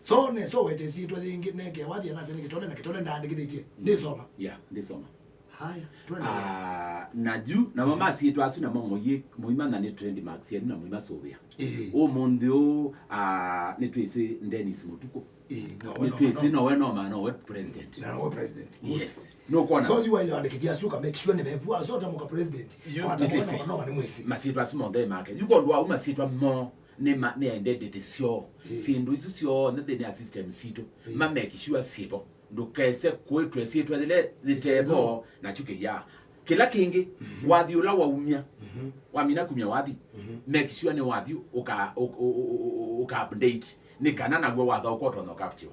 So nesa wete syĩtwa yĩngĩ neke Wathi na asya nĩ Kĩtole na Kĩtole ndaandĩkĩthĩtye. Ndĩsoma. Yeah, ndĩsoma. Haya, twende. Ah, na yu, namo masyĩtwa asu namo mũimanya nĩ trademarks yenu na mũimasũvĩa. Ĩĩ. Ũmũnthĩ ũũ, ah, nĩtwĩsĩ Dennis Mũtukũ. Ĩĩ, no, nĩtwĩsĩ no, nowe no maana nowe president. Na nowe president. Good. Yes. Nũkwona? So you are andĩkĩthya asu ka make sure nĩvevua so ta mũka president. Yu, nĩtwĩsĩ. No, no, no, nĩ mwĩsĩ. Masyĩtwa asu monthe make. Yu kondũ wa masyĩtwa mo nĩ ma, nĩ identity syoo. Ĩĩ. Syĩndũ isu syonthe nthĩnĩ ya system sitũ. Ĩĩ. Ma make sure sivo. Ndũkese kwĩtwa syĩtwa yĩla yĩtevo na kyũkĩya. Kĩla kĩngĩ, Wathi ũla waumya, wamina kumya Wathi, make sure nĩ Wathi ũka, ũ-, ũ-, ũ-, ũ-, ũka update, nĩ kana naw'o wathaũka ũtonya ũkaptiwa.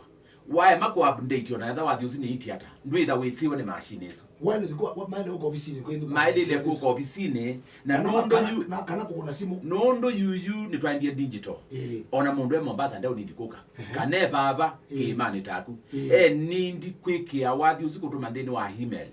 Waema kũ update ona etha Wathi ũsu nĩ iti ata, ndwĩtha wĩsĩwe nĩ machine ĩsu. Wale thikwa, wa-, maende ũka ofisinĩ kwĩ nduka. Maĩlĩle kũka ofisinĩ, na kana, nũndũ kana, yu, na kana kũkũna simũ. Nũndũ yuyu nĩtwaendie digital. Ĩĩ. Ona mũndũ e Mombasa ndeũnindi kũka. Ehe. Kana e vava, ĩĩ, kĩĩmanĩ taku. Ĩĩ. E nindi kwĩkĩa Wathi ũsu kũtũma nthĩnĩ wa email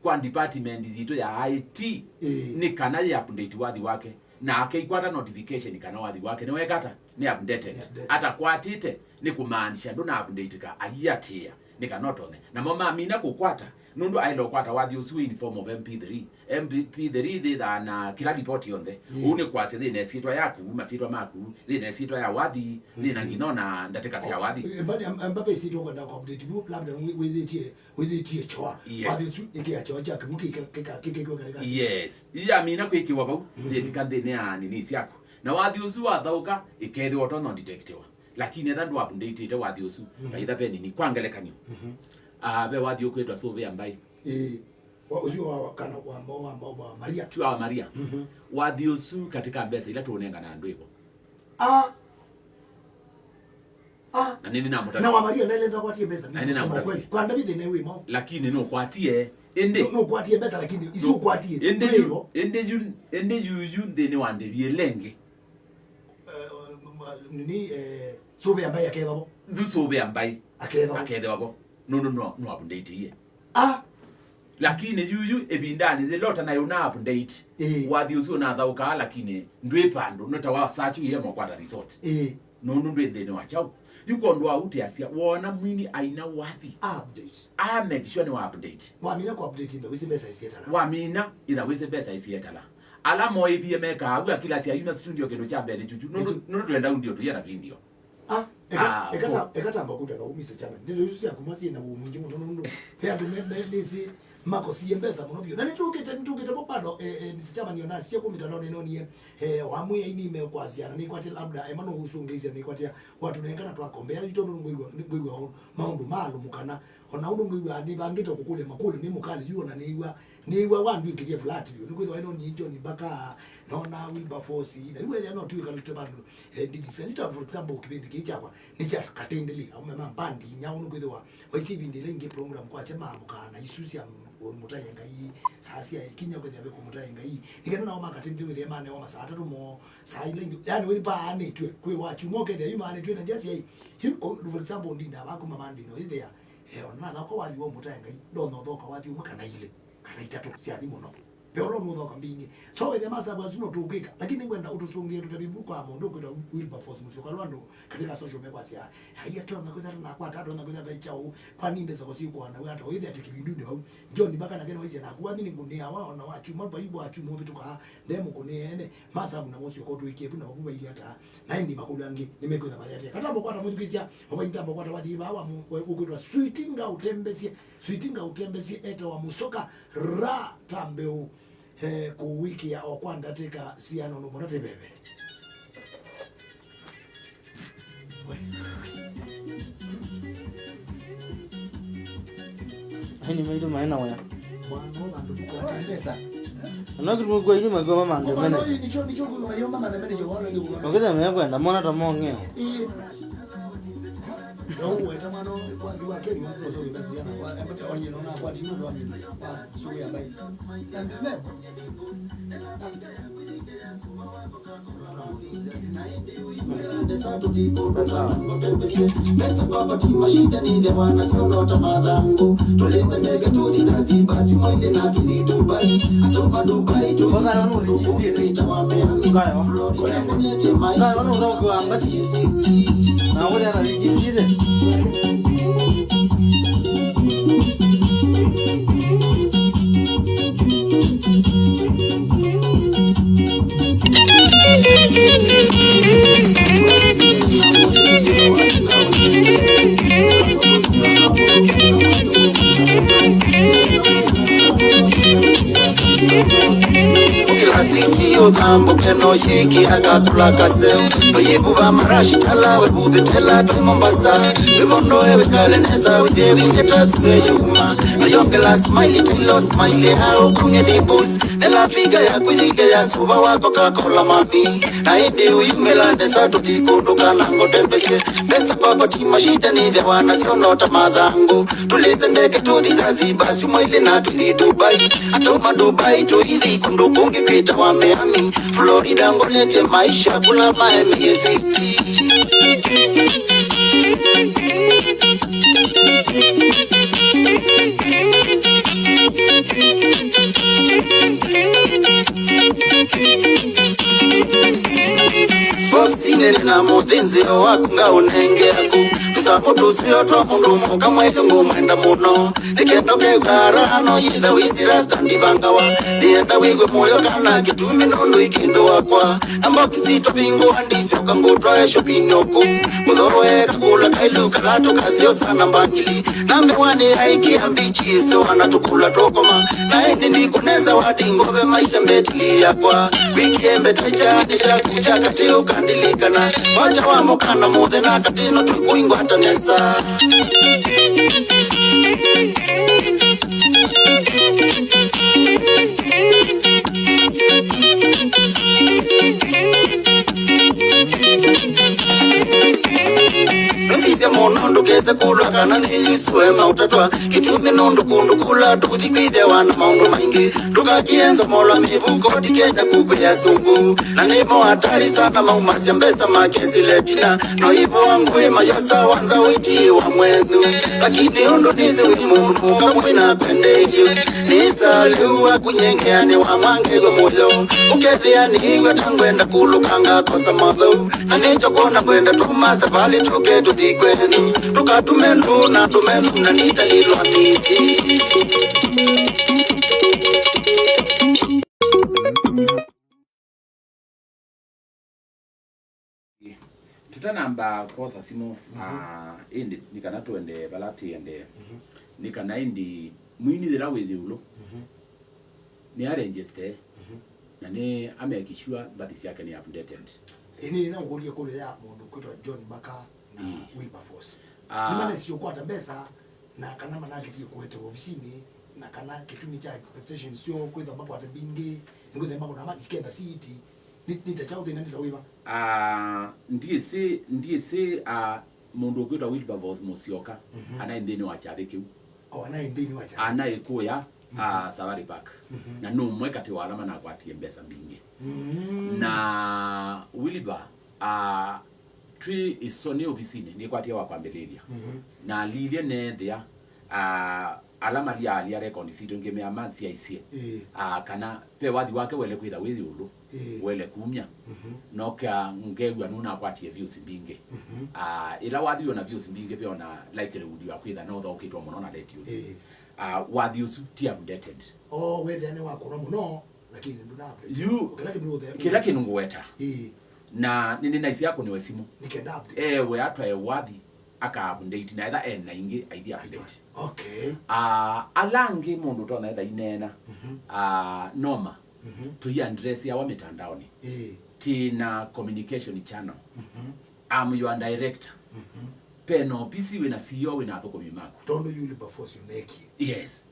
kwa department yitũ ya I T, ĩĩ, nĩ kana yĩ update Wathi wake, na akeikwata notification kana Wathi wake nĩwekata, nĩ updated. Nĩ updated. Atakwatĩte, nĩ kũmaanisha ndũna update ka aiatĩĩa, nĩ kana ũtonye. Namo mamina kũkwata, nũndũ aĩle ũkwata Wathi ũsu in form of M P three. M P three yĩthĩaa na kĩla ripoti yonthe. Ĩĩ. Ũu nĩ kwasya yĩna ĩsyĩtwa yaku, masyĩtwa maku, yĩna ĩsyĩtwa ya Wathi, yĩna nginya ona ndatĩka sya Wathi. Ĩĩ, mbali, em-, em-, mbapa ĩsyĩtwa kwenda ku-update vu, labda wĩ-, wĩthĩtie, wĩthĩtie choa. Yes. Wathi ũsu ĩkĩa choa kyaku vu kĩka-, kĩka-, kĩkĩkwe katika system. Yes. Yamina kwĩkĩwa vau, yĩthika nthĩnĩ ya nini syaku. Na Wathi ũsu wathaũka, ĩkethĩwa ũtonya detectiwa. Lakini etha ndũ update-ĩte Wathi ũsu, vaitha ve nini, kwa ngelekany'o. Ah, ve Wathi ũkwĩtwa Sũvĩa Mbaĩ. Ĩĩ. Wa-, ũcio wa, wa kana wa, wa, wa, wa Maria. Ti wa Maria. Wathi ũsu katika mbesa ila tũũnengana andũ ĩvo. Ah. Ah. Na nini namũtavya. Na wa Maria nele ndakwatie mbesa. Na nini namũtavya. Kweli. Kwa David ne wĩ mau. Lakini nũkwatie. Ĩndĩ. Nũ-, nũkwatie mbesa lakini isu ũkwatie. Ĩndĩ yu, ĩvo. Ĩndĩ yu, ĩndĩ yuyu nthĩnĩ wa ndĩvi ĩla ĩngĩ. Eh, nini, eh, Sũvĩa Mbaĩ akethwa vo. Yu Sũvĩa Mbaĩ. Akethwa vo. Akethwa vo. Nũndũ no, no update-ie. Ah. Lakini yuyu ĩvindanĩ yĩla ũtanaĩ ũna update. Ĩĩ. Wathi ũsu ũnathaũkaa, lakini ndwĩ vandũ, nũtawa search wĩe mokwata resort. Ĩĩ. Nũndũ ndwĩ nthĩnĩ wa kyaũ. Yu kwondũ wa ũtĩasya, wona mwini aina Wathi. Update. A make sure nĩ wa update. Wamina ku update ĩtha wĩsĩ mbesa isietala. Wamina ĩtha wĩsĩ mbesa isietala. Ala moĩvie mekaa au akila sya yuma studio kĩndũ kya mbee nĩ chuchu. Nũndũ, nũndũ twenda audio tũye na video. Ah, eka, ah, eka ta-, eka tamba kũtaka u, Mister Chairman. Ndeto isu sya kuma syĩ na wũmwingĩ mũno nũndũ ve andũ me, me, nĩsĩ makosie mbesa mũno vyũ. Na nĩtũkĩte, nĩtũkĩte mo bado, eh, eh, Mister Chairman, ona sia kũ mitandaoni nonie, eh, wamwĩa ini mekwasya na nĩkwatya labda, eh, mano ũsũngĩisya nĩkwatya watũnengana twakombea, nĩ tondũ ngwĩw'a, ngwĩw'a maũndũ, maũndũ maalũmũ kana ona ũndũ ngwĩw'aa nĩvangĩte kũkũlya makũlyo nĩ mũkali yu, ona nĩw'a, nĩw'a wandwĩkĩthya flat vyũ. Nĩkwĩthĩwa ĩno nĩ John Mbaka, nona Wilberforce, na yu wethĩa no twĩkalĩte vandũ, eh, ndĩthĩsya. Nĩ ta, for example, kĩvĩndĩ kĩĩ kyakwa nĩ kya katendeli, aume ma mbandi inya, ũndũ kwĩthĩwa waisye ĩvinda ĩla ĩngĩ program kwakya maamũkaa na isu sya m-, mũtaie Ngai, saa sya ĩkinya kwĩthĩa ve kũmũtaie Ngai. Nĩ kana nao ma katendeli wĩthĩe manewa masaa atatũ moo, saa ila ingĩ, yani wĩpaanĩtw'e kwĩ wa kyumwa ũkethĩa yu maanĩtw'e na njia syai. Yu, ko-, for example, ndindaa vaku mamandino ĩthĩa, eh, ona nathauka wathi wa mũtae Ngai, ndonya ũthaũka wathi ũmwe kana ilĩ, kana itatũ, syathi mũno. Ve ũla ũmũthoka mbingĩ. So, wĩthĩa masavu asu no tũkwĩka, lakini nĩngwenda ũtũsũngĩe tũtavye vu kwa mũndũ ũkwĩtwa Wilberforce Musyoka, lwa andũ katika social media kwasya, "Ai, atonya kwĩthĩa tanakwata, atonya kwĩthĩa ve kyaũ, kwani mbesa ko syĩkũana we ata ũĩthĩa atĩ kĩvindunĩ vau." John Mbaka nake nĩwaisye, "Naku wathi nĩngũnĩawa, ona wachuma, vaivu wachuma ũvĩtũkaa, ndemũkũnĩa ene, masavu na Musyoka ũtwĩkie vu na vavu vailye ata." Na ĩndĩ makũlyo angĩ nĩmekwĩtha mayatĩa. Katambo kwata mwĩthukĩĩsya, o vai nĩtambo kwata wathi vaa wa mu-, we-, ũkwĩtwa Switi Ngaũtembesye. Switi Ngaũtembesye etawa Mũsoka ra ta mbeũ, eh, kũwĩkĩa o kwa ndatĩka siana ũndũ mũna tĩ veve. We. Aini maitũ maĩ na wĩa. Mwana wa andũ kũkwata mbesa. Anakiri mukwa ini magoma mande mene. Mwana ũyũ nĩkyo, nĩkyo kũyũma yũma mande mene yo wala ndio. Oketha mekwenda mona ta mong'eo. Ĩĩ. Na ũweta mwana wa, wa, wa Kenya, ũkũsũkĩ mbeca syana kwa, embata onye nona kwa timu ndo amini. Kwa sũkũ ya mbai. Na ndinebo. Kĩla siti ũthambũke no yĩkĩaga kũla kaseu, no yĩvuva marashi tala wevuvĩtela twĩ Mombasa. Wĩvondoe wĩkale nesa wĩthĩe wĩngĩ ta sue yuma, no yongela smile tilo smile ya ũkũng'e dibus. Nela figa ya kwĩyĩkĩa suva wa Coca-Cola mami. Na ĩndĩ ũyumĩla nesa tũthi kũndũ kana ngũtembesye. Mbesa kwakwa ti mashida nĩthĩawa nasyo no ta mathangũ. Tũlĩse ndeke tũthi Zanzibar, syumwa ilĩ na tũthi Dubai. Atauma Dubai tũithi kũndũ kũngĩ kwĩtawa Miami, Florida. Ngonetye maisha kũla Miami City. Boxi nene na mũthĩnzĩo waku ngaũnenge aku. Tũsamũ tũseo twa mũndũ mũka mwaĩlũ ngũmwenda mũno. Nĩkendo kew'ara no yĩtha wĩsĩ rasta ndivangawa. Nĩenda wĩw'e mũyo kana kĩtumi nũndũ ĩkĩndũ wakwa. Na mbokisi twavingũa ndisyoka ngũtwae shopinĩ ũkũ. Mũthoe kakũla kailu kala tũkaseo sana mbangili. Na mĩwani yaĩkĩa mbichi ĩsyo ana tũkũla tũkoma. Na ĩndĩ ndikũneza wati ngove maisha mbetili yakwa. Wiki embete kyani kyaku kya katĩ ũkandilikana. Wacha wa mũkana mũthe na katĩ no tũkũingwata nesa. Nũsisye mũno ndũkese kũlwa kana nthĩ yĩsu ema ũtatwa. Kĩtumi nũndũ kũndũ kũla tũthi kwĩthĩawa na maũndũ maingĩ. Ndũkakienza mola mĩvuko ti Kenya kukwĩa sũngũ. Na nĩmo hatari sana maumasya mbesa makesile tina. No ivo ngwĩ mayosa wanza ũitie wa mwenyu. Lakini ũndũ nĩsĩ wĩ mũndũ ũka mwĩna kwendeio. Nĩsa lĩu akunyengeane wa mwangewe mũyo. Ũkethĩa nĩiwe tangwenda kũlũkanga kosa mathau. Na nĩkyo kwona ngwenda tuma savalĩ tũke tũthi kwenyu. Tũkatume ndũ na ndũmenyu na nitalilwa miti. Tũtanamba kwosa simũ, mhm, ah, ĩndĩ nĩ kana tũendee vala tĩendee. Mhm. Nĩ kana ĩndĩ mwini yĩla wĩ ĩũlũ, mhm, nĩ a register, mhm, na nĩ a make sure mbathi syake nĩ updated. Ĩĩ, nĩ na ngũlya ĩkũlyo ya mũndũ kwĩtwa John Mbaka na, mm, Wilberforce. Ah. Nĩmanesie ũkwata mbesa, na kana manakĩtie kũete ovisinĩ, na kana kĩtumi kya expectations syoo kwĩthwa makwate mbingĩ, nĩkwĩthwa makũna ma-, ikenda siiti, nĩ, nĩ ta kyaũ thĩna nĩ ta wĩva? Ah, ndiĩsĩ, ndiĩsĩ, ah, mũndũ ũkwĩtwa Wilberforce Musyoka, mhm, anaĩ nthĩnĩ wa kyathĩ kĩu. O, anaĩ nthĩnĩ wa kyathĩ. Anaĩ kũya, mhm, ah, Safari Park. Mhm. Na nĩ ũmwe katĩ wa ala manakwatie mbesa mbingĩ. Mm. Na Wilber, ah, twĩ ĩsonĩ ovisinĩ, nĩkwatie wa kwambĩlĩlya. Mhm. Na alilye neethĩa, ah, ala malyaalya rekondi sitũ ngĩmea masyaisye, ĩĩ, ah, kana ve wathi wake wele kwĩtha wĩ ĩũlũ, ĩĩ, wele kumya. Mhm. Noka ngew'a nũnakwatie views mbingĩ. Mhm. Ah, ĩla wathi wĩona views mbingĩ, ve ona likelihood ya kwĩtha nũthaũkĩtwe mũno na radio. Ĩĩ. Ah, wathi ũsu ti updated. Oh, wethĩa nĩ wakũnwa mũno, lakini ndũna update. Yu, kĩla kĩndũ ũthe-, kĩla kĩndũ ngũweta. Ĩĩ. Na nĩ, nĩnaisye akũnĩwe simũ. Nĩ kenda update. Ewe atwae wathi, aka update, na etha ena ingĩ, aithi update. Okay. Ah, ala angĩ mũndũ ũtonya etha ineena, mhm, ah, noma, mhm, tũi address yawa mĩtandaonĩ. Ĩĩ. Tina communication channel. Mhm. I'm your director. Mhm. Pena opisi wĩna C E O, wĩna athũkũmi maku. Tondũ yu Wilberforce ũnekie. Yes.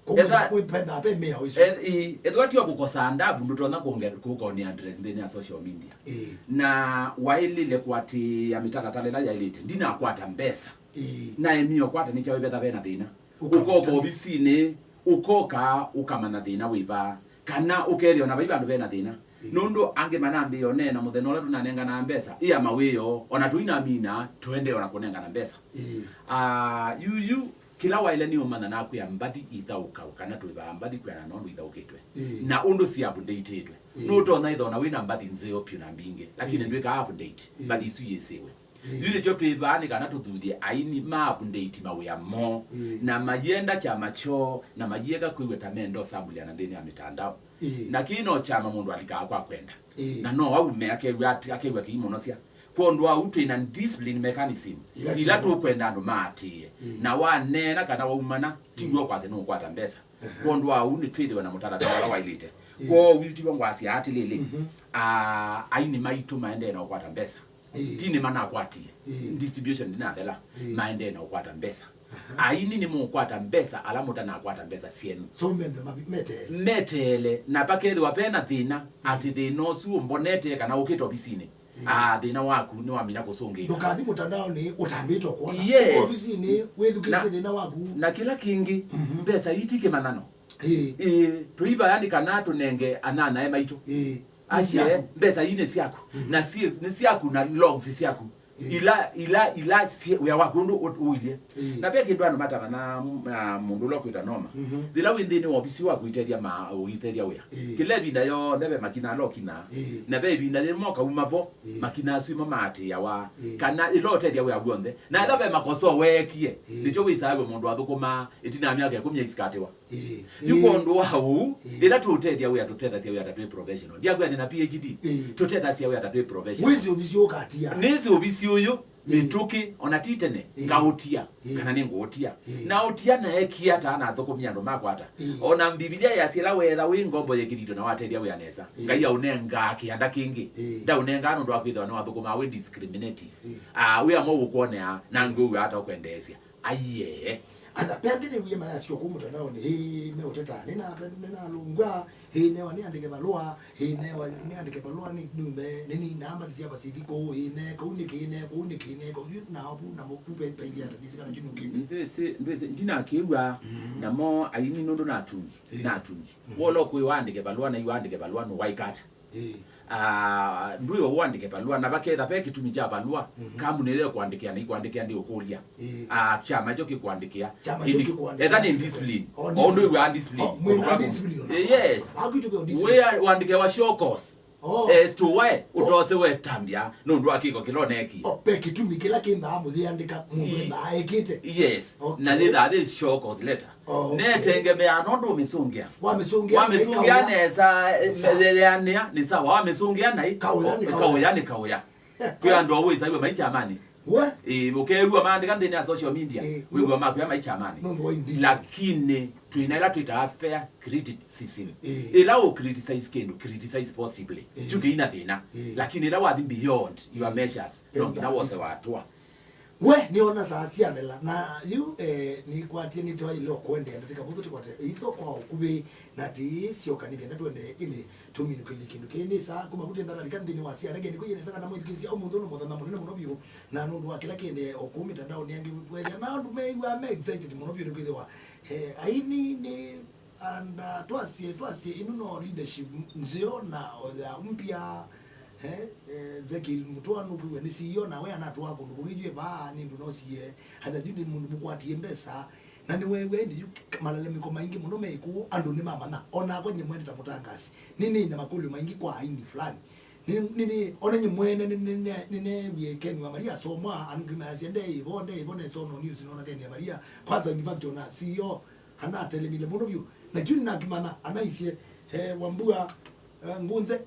Etha- Kũmwenda kwĩpenda ape mĩao isu. Eth-, ĩ, ethwa ti wa kũkosa adabu, ndũtonya kũnge-, kũkonĩa address nthĩnĩ ya social media. Ĩĩ. Na waĩlile kũatĩĩa mĩtalatala ĩla yaĩlĩte. Ndinakwata mbesa. Ĩĩ. Na emio kwata nĩ kyaũ vetha vena thĩna. Ũkoka ovisinĩ, ũkoka ũkamanya thĩna wĩva. Kana ũkethĩa ona vai vandũ vena thĩna. Ĩĩ. Nũndũ angĩ manambĩĩa ũneena mũthenya ũla tũnanengana mbesa, ĩa mawĩoo, ona tũinamina, tũendee ona kũnengana mbesa. Ĩĩ. Ah, yu, yu, Kĩla waĩle nĩ ũmanya nakwĩa mbathi ithaũkawa kana twĩvaa mbathi kwĩana na ũndũ ithaũkĩtwe. Ĩĩ. Na ũndũ syapundĩitĩtwe. Ĩĩ. Nũtonya ĩthona wĩna mbathi nzeo pyũ na mbingĩ, lakini, ĩĩ, ndwĩkaa update. Ĩĩ. Mbathi isu yĩsĩwe. Ĩĩ. Yu nĩkyo twĩvaa nĩ kana tũthuthye aini ma update mawĩa moo. Ĩĩ. Na mayenda kyama kyoo, na mayĩeka kwĩw'a ta menda ũsambũlya na nthĩnĩ ya mĩtandao. Ĩĩ. Na kĩĩ no kyama mũndũ alikaa kwa kwenda. Ĩĩ. Na no aume akew'a ati-, akew'a kĩimũnosya. Kwondũ wa ũu twĩ na discipline mechanism ila, ila tũkwenda andũ maatĩĩe. Ĩĩ. Na waneena kana waumana, tiw'o, ĩĩ, kwasya nũkwata mbesa. Ehe. Kwondũ wa ũu nĩtwĩthĩwe na mũtalatala ũla waĩlĩte. Ĩĩ. Kwoou tiw'o ngwasya atĩlĩlĩ, mhm, ah, aini maitũ maendee na ũkwata mbesa. Ĩĩ. Ti nĩ manakwatie. Ĩĩ. Distribution ndinathela. Ĩĩ. Maendee na ũkwata mbesa. Aha. Aini nĩmũkwata mbesa ala mũtanakwata mbesa syenyu. So mende mabi-, meteele. Meteele, na pakethĩwa pena thĩna, atĩ, ĩĩ, thĩna ũsu ũmbonete kana ũkĩte ovisinĩ. Ĩĩ. Ah, thĩna waku nĩwamina kũsũngĩka. Ndũkathi mũtandaonĩ ũtambĩte ũkwona. Yes. Ũko ovisinĩ, wĩthukĩĩsye na, thĩna waku. Na kĩla kĩngĩ, mhm, mbesa ii ti kĩmanyano. Ĩĩ. Ĩĩ, tũivaya nĩ kana tũnenge anyanyae maitũ. Ĩĩ. Nĩ asye, syaku. Mbesa ii nĩ syaku. Mhm. Na si-, nĩ syaku na loans syaku. Ĩĩ. Ila, ila, ila, sie-, wĩa waku ũndũ ũ-, ũilyĩ. Ĩĩ. Na ve kĩndũ andũ matamanya, na mũndũ ũla ũkwĩta Noma. Mhm. Yĩla wĩ nthĩnĩ wa ovisi waku ũitethya ma-, ũitethya wĩa. Ĩĩ. Kĩla ĩvinda yonthe ve makina ala ũkinaa. Ĩĩ. Na ve ĩvinda yĩmwe ũkauma vo, ĩĩ, makina asu ĩmo maatĩĩawa. Ĩĩ. Kana ĩla ũtethya wĩa w'onthe. Na ĩla ve makosa weekie, ĩĩ, nĩkyo wĩsaa we mũndũ athũkũmaa ĩtina ya myaka ĩkũmi aisikatĩwa. Ĩĩ. Yu kwondũ wa ũu, ĩĩ, ĩla tũũtethya wĩa, tũtethasya wĩa ta twĩ professional. Ndiakwĩa nĩ na P H D. Ĩĩ. Tũtethasya wĩa ta twĩ professional. Wĩsĩ ovisi ũkatia. Nĩsĩ ovisi ũyũ, ĩĩ, mĩtũkĩ, ona ti tene, ĩĩ, ngaũtia, ĩĩ, kana nĩngũũtia. Ĩĩ. Na ũtia na ekia ata na athũkũmi andũ makwata. Ĩĩ. Ona Mbivilia yasya ĩla weetha wĩ ngombo yĩkĩthitwe na watethya wĩa nesa, ĩĩ, Ngai aũnengaa kĩanda kĩngĩ. Ĩĩ. Ndaũnengaa nũndũ wa kwĩthĩwa nĩwathũkũmaa wĩ discriminative. Ĩĩ. Ah, wĩa mwaũ ũkwonea, na ngĩ ũwĩa ata ũkwendeesya. Aiee. Ata, ve angĩ nĩw'ie mayasya kũu mũtandaonĩ, ĩĩ, meũteta, nĩna-, nĩnalũngw'a, ĩĩ, newa nĩandĩke valũa, ĩĩ, newa nĩandĩke valũa, nĩ, nĩume, nĩninaa mbathi sya Pacific kũu, ĩĩ, ne, kũu nĩkĩ, ne, kũu nĩkĩ, ne, kũu, na vu, na vu, pe-, pailyĩ ata, ndĩsĩ kana kyu nũkĩw'a. Ndwĩsĩ, ndwĩsĩ, ndinakĩw'a, mm, namo aini nũndũ natungi, ĩĩ, natungi. Mm. Wolo kwĩ waandĩke valũa, na iwaandĩke valũa, nũwaĩka ata? Ĩĩ. Ah, ndwĩwa ũandĩke valũa, na vaketha ve kĩtumi kya valũa, mhm, kambuni ĩyo ĩkwandĩkĩa na ikwandĩkĩa ndĩũkũlya. Ĩĩ. Ah, kyama kyo kĩkwandĩkĩa. Kyama kyo kĩkwandĩkĩa. Etha nĩ discipline. O, o ndwĩw'aa discipline. O, mwĩna discipline. Eh, yes. Aku itũkĩo discipline. Wĩa wandĩke wa show cause. Oh. As to why, oh, ũtose wetambya nũndũ wa kĩko kĩla ũneekie. Oh, ve kĩtumi kĩla kĩndaa mũyĩandĩka mũndũ, ĩĩ, endaa ekĩte. Yes. Okay. Na yĩthaa this show cause letter. Oh, okay. Netengemea nũndũ ũmĩsũngĩa. Wamĩsũngĩa naĩ, wamĩsũngĩa kaũya nesa, eh, sawa, yeanĩa, nĩ sawa. Wamĩsũngĩa naĩ, kaũya nĩ, oh, kaũya, kaũya nĩ kaũya. Kwĩ andũ aũ wĩsaiwe mai kyamanĩ. We? Ĩĩ, ũkew'a maandĩka nthĩnĩ ya social media, ĩĩ, wĩw'a makwĩa mai kyamanĩ. Nũndũ wa indiscipline. Lakini twĩ na ĩla twĩtaa fair criticism. Ĩĩ. Ĩla ũ criticize kĩndũ, criticize possibly. Ĩĩ. Kyu kĩina thĩna. Ĩĩ. Lakini ĩla wathi beyond your, ĩĩ, measures, no nginya wose watũa. We, nĩona saa syathela, na yu, eh, nĩkwatie nĩtwaĩle kũendeea ndatĩka vũthũ tũkwate ĩitho kwa ũkuvĩ, na tĩĩsyoka nĩ kenda tũendee ĩndĩ tũminũkĩlye kĩndũ kĩĩ. Nĩ saa kuma vuti nthalalika nthĩnĩ wa siana kĩndĩ kwĩyĩ nesa kana mwĩthukĩĩsya ũmũnthĩ ũnĩ mũthenya mũnene mũno vyũ, na nũndũ wa kĩla kĩendee o kũu mĩtandaonĩ angĩ kwethĩa na andũ meĩw'aa me excited mũno vyũ nĩ kwĩthĩwa, eh, aini nĩ And, uh, twasye, twasye, ĩno no leadership nzeo na oya mpya, eh, eh, Zekil Mutua nũkwĩw'a nĩ C E O nawe anatũa kũndũ kũngĩ yu ĩvaa nĩ ndũ nosie, either yu nĩ mũndũ mũkwatie mbesa, Na nĩweew'a ĩndĩ yu malalamiko maingĩ mũno me ĩkũũ, andũ nĩmamanya. O nakwa nyie mwene ta mũtangaasi, nĩnĩina makũlyo maingĩ kwa aini fulani. Nĩ, nĩ, nĩ, ona nyie mwene nĩ, nĩ, nĩ, nĩneewie Ken wa Maria asomwa, andũ ngimayasya, "Ndeĩvo, ndeĩvo, nesona news nona Ken wa Maria." Kwanza, in fact, ona C E O anatelemile mũno vyũ. Na yu nĩnakimanya, anaisye, eh, Wambua, eh, Ngunze,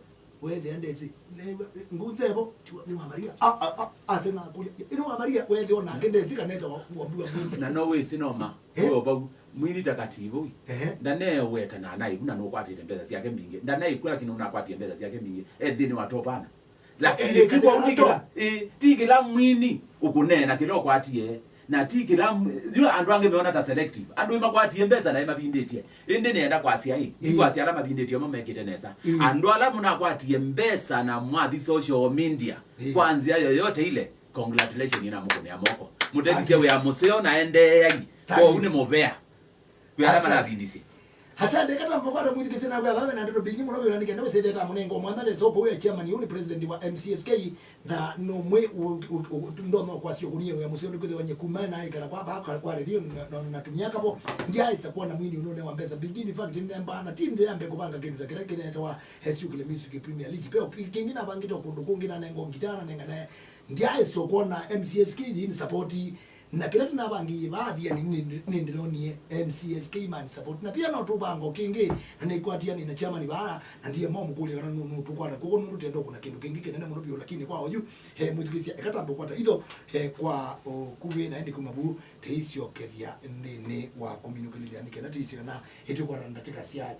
weethĩa ndesĩ. Nĩ, Ngunze vo, tiwa, nĩ wa Maria. A, a, a, ase nakũlya, "Ĩ nĩ wa Maria?" Weethĩa onake ndesĩ kana etawa Wambua Ngunze. Na no wĩsĩ noma. Eh? Wĩ o vau. Mwini ta Kativoi. Ehe. Ndaneeweta na anaivu na nũkwatĩte mbesa syake mbingĩ. Ndanaĩkw'a, lakini nũnakwatie mbesa syake mbingĩ. E nthĩnĩ wa top ana. Lakini eh, ti kwau, ti kĩla, eh, ti kĩla mwini ũkũneena kĩla ũkwatie. Na ti kĩla m-, yu andũ angĩ meona ta selective. Andũ ĩmakwatie mbesa na ĩmavindĩtye. Ĩndĩ nĩenda kwasya ĩ, ti kwasya ala mavindĩtye mo mekĩte nesa. Andũ ala mũnakwatie mbesa na mwathi social media kwa nzĩa yoyote ile, congratulations na mũkũnĩa moko. Mũtevisye wĩa mũseo na endeeai. Kwoou nĩ mũvea. Kwĩ ala maravindisye. Asante. Katambo kwata mwĩthukĩĩsye nawe, vave na ndeto mbingĩ mũno vyũ, na nĩ kenda wĩsĩthĩa ta mũnengo mwana nesa ũkũwĩa chairman ũũ nĩ president wa M C S K, na nũmwe ndonya kwasya ũkũnie wĩa mũseo nĩ kwĩthĩwa nyie kuma na ĩkala kwa vaa kwa, kwa radio na, na, na tumia kavo, ndyaĩsa kwona mwini ũnũne wa mbesa mbingĩ. In fact, nĩnembaa na ti nthĩ ya mbee kũvanga kĩndũ ta kĩla kĩneetawa, eh, Syũkĩle Music Premier League. Veo kĩngĩ navangĩte o kũndũ kũngĩ, nanengwa ngitaa, nanenganae. Ndyaĩsa kwona M C S K yĩni support. Na kĩla tũnavangĩie vaa athiani nĩ, nĩ, nĩndĩnonie M C S K man support. Na pia no tũvanga o kĩngĩ, na nĩkwatianĩe na chairman vaa, na ndiye mo mũkũlya kana nũ, nũtũkwata kw'oko nũndũ tenda ũkũna kĩndũ kĩngĩ kĩnene mũno vyũ, lakini kwa oyu, eh, mwĩthukĩĩsya, eka tambe ũkwata itho, eh, kwa ũkuvĩ na ĩndĩ kuma vu, tĩisyokethya nthĩnĩ wa kũminũkĩlĩlya nĩ kenda tĩisye kana ĩtũkwata ndatĩka sya